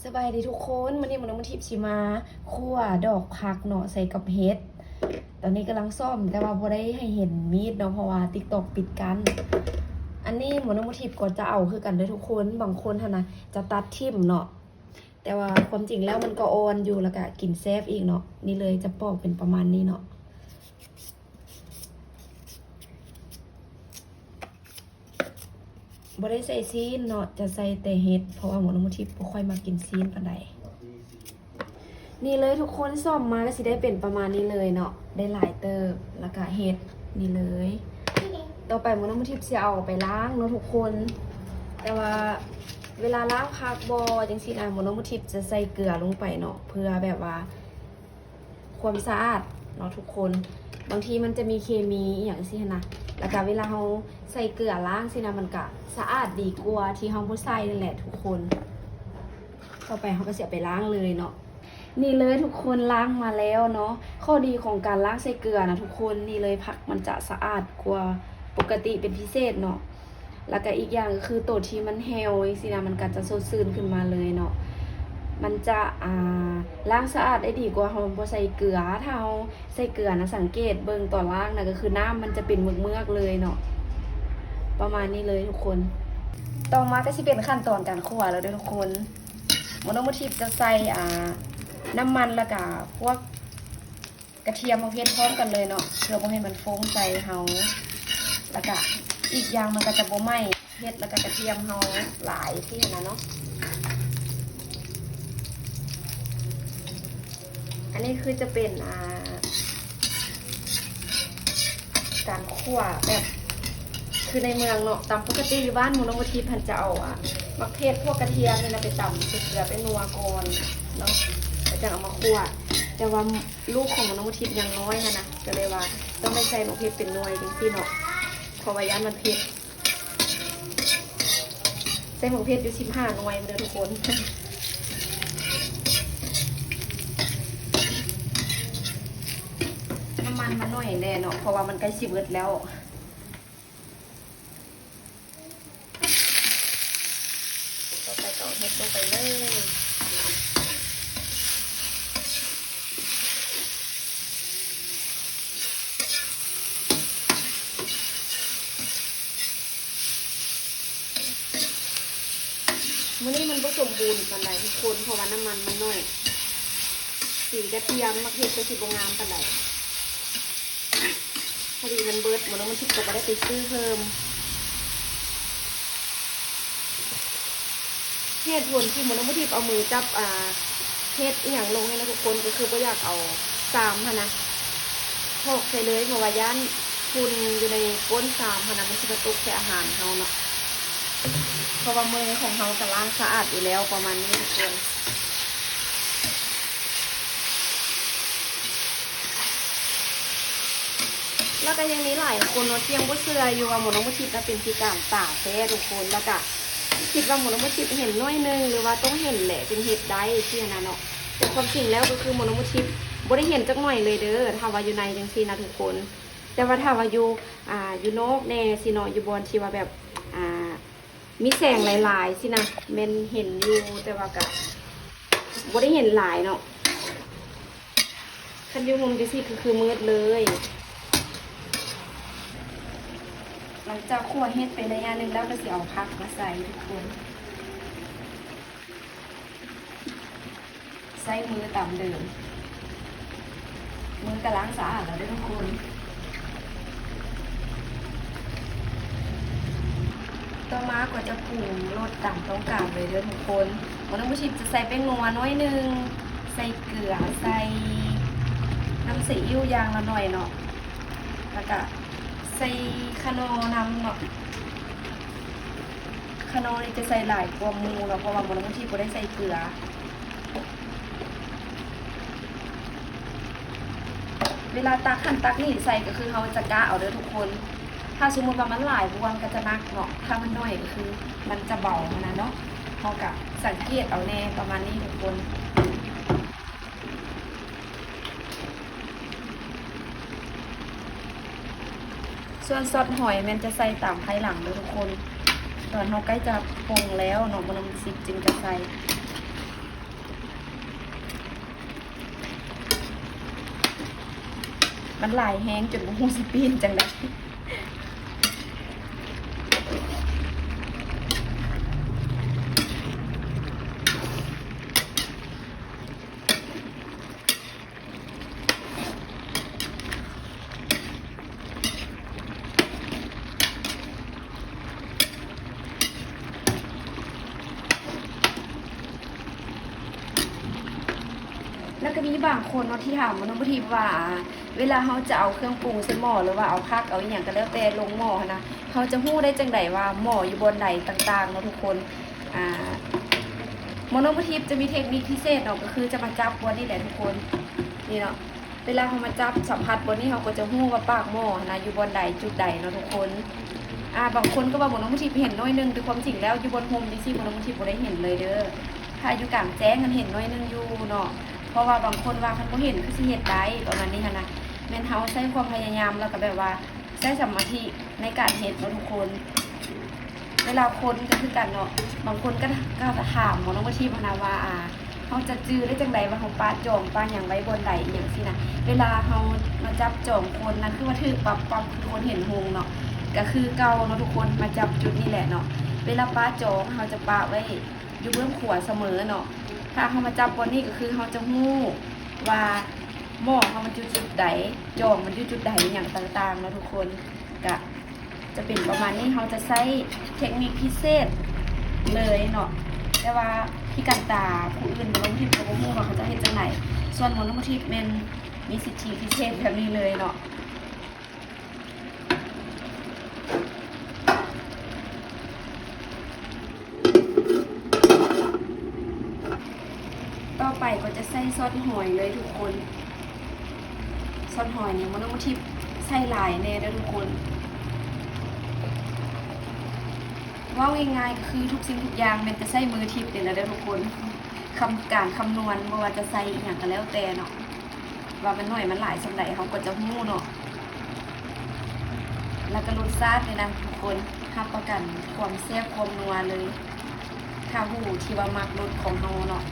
ສະບາຍດີທຸກຄົນ, ມື້ນີ້ໝູນ້ອຍມນທິບຊິມາຂົ້ວດອກຜັກເນາະ ໃສ່ກັບເຫັດ. ຕອນນີ້ກຳລັງສ້ອມ ແຕ່ວ່າບໍ່ໄດ້ໃຫ້ເຫັນມີດເນາະ ເພາະວ່າຕິກຕັອກປິດກັ້ນ. ອັນນີ້ໝູນ້ອຍມນທິບກໍຈະເອົາຄືກັນເດີທຸກຄົນ, ບາງຄົນຫັ້ນນະຈະຕັດຖິ້ມເນາະ ແຕ່ວ່າຄວາມຈິງແລ້ວມັນກໍອ່ອນຢູ່ ແລ້ວກະກິນແຊບອີກເນາະ. ນີ້ເລີຍ ຈະປອກເປັນປະມານນີ້ເນາະ. ບໍ່ໄດ້ໃສ່ຊີ້ນເນາະ, ຈະໃສ່ແຕ່ເຫັດ ເພາະວ່າໝູນ້ອຍມນທິບບໍ່ຄ່ອຍມັກກິນຊີ້ນປານໃດ. ນີ້ເລີຍທຸກຄົນ, ສ້ອມມາກໍຊິໄດ້ເປັນປະມານນີ້ເລີຍເນາະ, ໄດ້ຫຼາຍເຕີບ. ແລ້ວກະເຫັດນີ້ເລີຍ. ຕໍ່ໄປໝູນ້ອຍມນທິບຊິເອົາໄປລ້າງເນາະທຸກຄົນ, ແຕ່ວ່າເວລາລ້າງຜັກບໍ່ຈັ່ງຊີ້ນະ ໝູນ້ອຍມນທິບຈະໃສ່ເກືອລົງໄປເນາະ ເພື່ອແບບວ່າ ຄວາມສະອາດເນາະທຸກຄົນ. ບາງທີມັນຈະມີເຄມີອີ່ຫຍັງຊີ້ຫັ້ນນະ, ແລ້ວກະເວລາເຮົາໃສ່ເກືອລ້າງຊີ້ນະ ມັນກະສະອາດດີກວ່າທີ່ເຮົາບໍ່ໃສ່ນັ້ນແຫຼະທຸກຄົນ. ຕໍ່ໄປເຮົາກໍຊິເອົາໄປລ້າງເລີຍເນາະ. ນີ້ເລີຍທຸກຄົນ, ລ້າງມາແລ້ວເນາະ. ຂໍ້ດີຂອງການລ້າງໃສ່ເກືອນະທຸກຄົນ, ນີ້ເລີຍ ຜັກມັນຈະສະອາດກວ່າປົກກະຕິເປັນພິເສດເນາະ. ແລ້ວກະອີກຢ່າງກໍຄືໂຕທີ່ມັນແຫ້ວຈັ່ງຊີ້ນະ ມັນກໍຈະສົດຊື່ນຂຶ້ນມາເລີຍເນາະ. ມັນຈະ ອ່າ ລ້າງສະອາດໄດ້ດີກວ່າເຮົາບໍ່ໃສ່ເກືອ. ຖ້າເຮົາໃສ່ເກືອນະ ສັງເກດເບິ່ງຕອນລ້າງນະ ກໍຄືນ້ຳມັນຈະເປັນເມືອກໆເລີຍເນາະ. ປະມານນີ້ເລີຍທຸກຄົນ. ຕໍ່ມາກໍຊິເປັນຂັ້ນຕອນການຂົ້ວແລ້ວເດີທຸກຄົນ. ໝູນ້ອຍມນທິບຈະໃສ່ ອ່າ ນ້ຳມັນ ແລ້ວກະພວກ ກະທຽມມາເຜັດພ້ອມກັນເລີຍເນາະ ເພື່ອບໍ່ໃຫ້ມັນຟົງໃສ່ເຮົາ. ແລ້ວກະອີກຢ່າງມັນກໍຈະບໍ່ໄໝ້ເຫັດ ແລ້ວກະກະທຽມເຮົາຫຼາຍຊີ້ຫັ້ນນະເນາະ. ອັນນີ້ຄືຈະເປັນ ອ່າ ການຂົ້ວແບບ ຄືໃນເມືອງເນາະ. ຕາມປົກກະຕິຢູ່ບ້ານໝູນ້ອຍມນທິບຫັ້ນຈະເອົາ ອ່າ ໝາກເຜັດ ພວກກະທຽມນີ້ນະ ໄປຕຳໃສ່ເກືອແປ້ງນົວກ່ອນເນາະ ແລ້ວຈັ່ງເອົາມາຂົ້ວ. ແຕ່ວ່າ ລູກຂອງໝູນ້ອຍມນທິບຍັງນ້ອຍຫັ້ນນະ ກໍເລີຍວ່າຕ້ອງໄດ້ໃສ່ໝາກເຜັດເປັນໜ່ວຍຈັ່ງຊີ້ເນາະ ເພາະວ່າຢ້ານມັນເຜັດ. ໃສ່ໝາກເຜັດຢູ່ສິບຫ້າໜ່ວຍເດີທຸກຄົນ. ນ້ຳມັນມັນໜ້ອຍແດ່ເນາະ ເພາະວ່າມັນໃກ້ຊິເບິດແລ້ວ. ຕໍ່ໄປກໍເອົາເຫັດລົງໄປເລີຍ. ມື້ນີ້ມັນບໍ່ສົມບູນປານໃດທຸກຄົນ ເພາະວ່ານ້ຳມັນມັນໜ້ອຍ. ສີກະທຽມໝາກເຜັດກໍຊິບໍ່ງາມປານໃດ. ພໍດີມັນເບິດ ໝູນ້ອຍມນທິບກໍບໍ່ໄດ້ໄປຊື້ເພີ່ມ. ເຫດຜົນທີ່ໝູນ້ອຍມນທິບເອົາມືຈັບ ອ່າ ເຫັດອີ່ຫຍັງລົງນີ້ນະທຸກຄົນ ກໍຄືບໍ່ຢາກເອົາຊາມຫັ້ນນະ ຖອກໃສ່ເລີຍ ເພາະວ່າຢ້ານຝຸ່ນຢູ່ໃນກົ້ນຊາມຫັ້ນນະ ມັນຊິມາຕົກໃສ່ອາຫານເຮົາເນາະ. ເພາະວ່າມືຂອງເຮົາກໍລ້າງສະອາດຢູ່ແລ້ວ ປະມານນີ້ທຸກຄົນ. ແລ້ວກໍຍັງມີຫຼາຍຄົນເນາະ ທີ່ຍັງບໍ່ເຊື່ອຢູ່ວ່າໝູນ້ອຍມນທິບນະເປັນພິການຕາແທ້ທຸກຄົນ. ແລ້ວກໍຄິດວ່າໝູນ້ອຍມນທິບເຫັນໜ້ອຍໜຶ່ງ ຫຼືວ່າຕ້ອງເຫັນແຫຼະຈຶ່ງເຮັດໄດ້ຊີ້ນະເນາະ. ແຕ່ຄວາມຈິງແລ້ວກໍຄືໝູນ້ອຍມນທິບບໍ່ໄດ້ເຫັນຈັກໜ້ອຍເລີຍເດີ ຖ້າວ່າຢູ່ໃນຈັ່ງຊີ້ນະທຸກຄົນ. ແຕ່ວ່າຖ້າວ່າຢູ່ ອ່າ ຢູ່ນອກແດ່ຊີ້ເນາະ ຢູ່ບ່ອນທີ່ວ່າແບບ ອ່າ ມີແສງຫຼາຍໆຊີ້ນະ ແມ່ນເຫັນຢູ່ ແຕ່ວ່າກະບໍ່ໄດ້ເຫັນຫຼາຍເນາະ. ຄັນຢູ່ໂຮມຈັ່ງຊີ້ກໍຄືມືດເລີຍ. ຫຼັງຈາກຂົ້ວເຫັດໄປໄລຍະໜຶ່ງແລ້ວ ກໍຊິເອົາຜັກມາໃສ່ທຸກຄົນ. ໃຊ້ມືຕາມເດີມ. ມືກໍລ້າງສະອາດແລ້ວເດີທຸກຄົນ. ຕໍ່ມາກໍຈະປຸງລົດຕາມຕ້ອງການເລີຍເດີທຸກຄົນ. ໝູນ້ອຍມນທິບຈະໃສ່ແປ້ງນົວໜ້ອຍໜຶ່ງ, ໃສ່ເກືອ, ໃສ່ນ້ຳຊີອິ້ວຢ່າງລະໜ້ອຍເນາະ, ແລ້ວກະໃສ່ຂະໜໍ່ນຳເນາະ. ຂະໜໍ່ນີ້ຈະໃສ່ຫຼາຍກວ່າໝູ່ເນາະ ເພາະວ່າໝູນ້ອຍມນທິບບໍ່ໄດ້ໃສ່ເກືອ. ເວລາຕັກຫັ້ນຕັກນີ້ໃສ່ ກໍຄືເຮົາຈະກະເອົາເດີທຸກຄົນ. ຖ້າສົມມຸດວ່າມັນຫຼາຍບ່ອນກໍຈະໜັກເນາະ, ຖ້າມັນໜ້ອຍກໍຄືມັນຈະເບົາຫັ້ນນະເນາະ. ເຮົາກະສັງເກດເອົາແດ່ປະມານນີ້ທຸກຄົນ. ສ່ວນຊອດຫອຍແມ່ນຈະໃສ່ຕາມພາຍຫຼັງເດີທຸກຄົນ. ຕອນເຮົາໃກ້ຈະປຸງແລ້ວເນາະ ໝູນ້ອຍມນທິບຈຶ່ງຈະໃສ່. ມັນຫຼາຍແຮງຈົນບໍ່ຮູ້ຊິປີ້ນຈັ່ງໃດ. ແລ້ວກໍມີບາງຄົນເນາະ ທີ່ຖາມມະໂນມະທິບວ່າ ເວລາເຮົາຈະເອົາເຄື່ອງປຸງໃສ່ໝໍ້ ຫຼືວ່າເອົາຜັກເອົາອີ່ຫຍັງກໍແລ້ວແຕ່ລົງໝໍ້ຫັ້ນນະ ເຮົາຈະຮູ້ໄດ້ຈັ່ງໃດວ່າໝໍ້ຢູ່ບ່ອນໃດຕ່າງໆເນາະທຸກຄົນ. ອ່າ ມະໂນມະທິບຈະມີເທັກນິກພິເສດເນາະ ກໍຄືຈະມາຈັບບ່ອນນີ້ແຫຼະທຸກຄົນ ນີ້ເນາະ. ເວລາເຮົາມາຈັບສຳຜັດບ່ອນນີ້ ເຮົາກໍຈະຮູ້ວ່າປາກໝໍ້ຫັ້ນນະຢູ່ບ່ອນໃດ ຈຸດໃດເນາະທຸກຄົນ. ອ່າ ບາງຄົນກໍວ່າມະໂນມະທິບເຫັນໜ້ອຍໜຶ່ງ ແຕ່ຄວາມຈິງແລ້ວຢູ່ບ່ອນຮົ່ມຈັ່ງຊີ້ ມະໂນມະທິບບໍ່ໄດ້ເຫັນເລີຍເດີ. ຖ້າຢູ່ກາງແຈ້ງຫັ້ນເຫັນໜ້ອຍໜຶ່ງຢູ່ເນາະ ເພາະວ່າບາງຄົນວ່າຄັນບໍ່ເຫັນຄືຊິເຮັດໄດ້ ປະມານນີ້ຫັ້ນນະ. ແມ່ນເຮົາໃຊ້ຄວາມພະຍາຍາມ ແລ້ວກໍແບບວ່າ ໃຊ້ສະມາທິໃນການເຮັດເນາະທຸກຄົນ. ເວລາຄົນກໍຄືກັນເນາະ ບາງຄົນກໍ ກໍຖາມໝໍນ້ອງມະທິບຫັ້ນນະວ່າ ອ່າ ເຮົາຈະຈື່ໄດ້ຈັ່ງໃດວ່າເຮົາປະຈອງປະຫຍັງໄວ້ບ່ອນໃດ ອີ່ຫຍັງຊີ້ນະ. ເວລາເຮົາມາຈັບຈອງຄົນນະ ຄືວ່າຖືກປັບ ປັບ ຄືຄົນເຫັນຮຸ່ງເນາະ ກໍຄືເກົ່າເນາະທຸກຄົນ. ມາຈັບຈຸດນີ້ແຫຼະເນາະ ເວລາປະຈອງເຮົາຈະປະໄວ້ຢູ່ເບື້ອງຂວາສະເໝີເນາະ. ຖ້າເຮົາມາຈັບບ່ອນນີ້ ກໍຄືເຮົາຈະຮູ້ວ່າໝໍ້ເຮົາມັນຢູ່ຈຸດໃດ ຈອງມັນຢູ່ຈຸດໃດ ອີ່ຫຍັງຕ່າງໆເນາະທຸກຄົນ. ກະຈະເປັນປະມານນີ້ ເຮົາຈະໃຊ້ເທັກນິກພິເສດເລີຍເນາະ ແຕ່ວ່າພິການຕາຜູ້ອື່ນ ມະໂນມະທິບກໍບໍ່ຮູ້ວ່າເຂົາເຈົ້າເຮັດຈັ່ງໃດ. ສ່ວນມະໂນມະທິບແມ່ນມີສິດທິພິເສດແບບນີ້ເລີຍເນາະ. ຕໍ່ໄປກໍຈະໃສ່ຊອດຫອຍເລີຍທຸກຄົນ. ຊອດຫອຍນີ້ມະໂນມະທິບໃສ່ຫຼາຍແດ່ເດີທຸກຄົນ. ເວົ້າງ່າຍໆກໍຄືທຸກສິ່ງທຸກຢ່າງແມ່ນແຕ່ໃຊ້ມືທິບນີ້ແຫຼະເດີທຸກຄົນ. ຄຳ ການຄຳນວນ ບໍ່ວ່າຈະໃສ່ອີ່ຫຍັງກໍແລ້ວແຕ່ເນາະ ວ່າມັນໜ້ອຍມັນຫຼາຍສ່ຳໃດ ເຮົາກໍຈະຮູ້ເນາະ. ແລ້ວກໍລົດຊາດນີ້ນະທຸກຄົນ ຮັບປະກັນຄວາມແຊບຄວາມນົວເລີຍ ຖ້າຜູ້ທີ່ວ່າມັກລົດຂອງເຮົາເນາະ.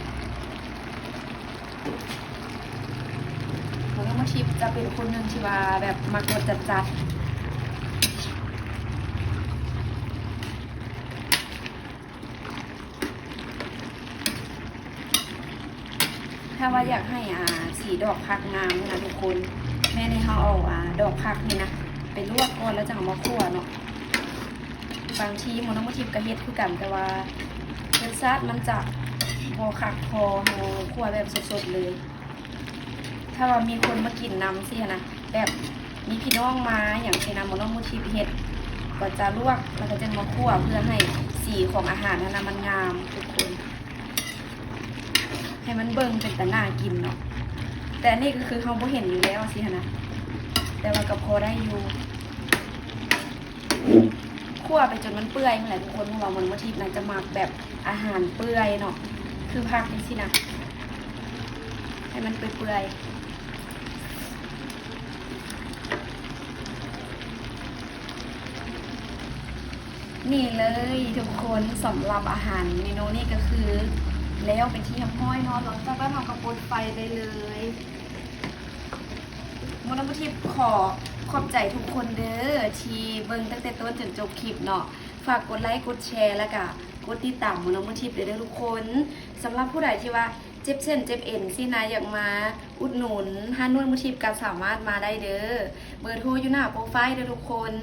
ມະໂນມະທິບຈະເປັນຄົນໜຶ່ງທີ່ວ່າແບບມັກລົດຈັດໆ. ຖ້າວ່າຢາກໃຫ້ ອ່າ ສີດອກຜັກງາມນະທຸກຄົນ ແມ່ນໃຫ້ເຮົາເອົາ ອ່າ ດອກຜັກນີ້ນະ ໄປລວກກ່ອນ ແລ້ວຈັ່ງເອົາມາຂົ້ວເນາະ. ບາງທີໝໍນ້ອງມະທິບກໍເຮັດຄືກັນ ແຕ່ວ່າລົດຊາດມັນຈະບໍ່ຄັກພໍເຮົາຂົ້ວແບບສົດໆເລີຍ. ຖ້າວ່າມີຄົນມາກິນນຳຊີ້ຫັ້ນນະ ແບບມີພີ່ນ້ອງມາຫຍັງຊີ້ນະ ໝໍນ້ອງມະທິບເຮັດ ກໍຈະລວກ ແລ້ວກໍຈັ່ງມາຂົ້ວ ເພື່ອໃຫ້ສີຂອງອາຫານຫັ້ນນະມັນງາມທຸກຄົນ ໃຫ້ມັນເບິ່ງເປັນຕາໜ້າກິນເນາະ. ແຕ່ອັນນີ້ກໍຄືເຮົາບໍ່ເຫັນຢູ່ແລ້ວຊີ້ຫັ້ນນະ ແຕ່ວ່າກໍພໍໄດ້ຢູ່. ຂົ້ວໄປຈົນມັນເປື່ອຍຫັ້ນແຫຼະທຸກຄົນ ເພາະວ່າໝໍນ້ອງມະທິບນະຈະມັກແບບອາຫານເປື່ອຍເນາະ ຄືຜັກຈັ່ງຊີ້ນະ ໃຫ້ມັນເປື່ອຍໆ. ນີ້ເລີຍທຸກຄົນ ສຳລັບອາຫານເມນູນີ້ກໍຄືແລ້ວເປັນທີ່ຮຽບຮ້ອຍເນາະ. ຫຼັງຈາກນັ້ນເຮົາກໍປົດໄຟໄດ້ເລີຍ. ໝໍນ້ອງມະທິບຂໍຂອບໃຈທຸກຄົນເດີ ທີ່ເບິ່ງຕັ້ງແຕ່ຕົ້ນຈົນຈົບຄລິບເນາະ. ຝາກກົດໄລກົດແຊ ແລ້ວກະກົດຕິດຕາມໝໍນ້ອງມະທິບເດີທຸກຄົນ. ສຳລັບຜູ້ໃດທີ່ວ່າເຈັບເສັ້ນເຈັບເອັນຊີ້ນະ ຢາກມາອຸດໜູນຮ້ານນວດມະທິບ ກະສາມາດມາໄດ້ເດີ. ເບີໂທຢູ່ໜ້າໂປຣໄຟເດີທຸກຄົນ.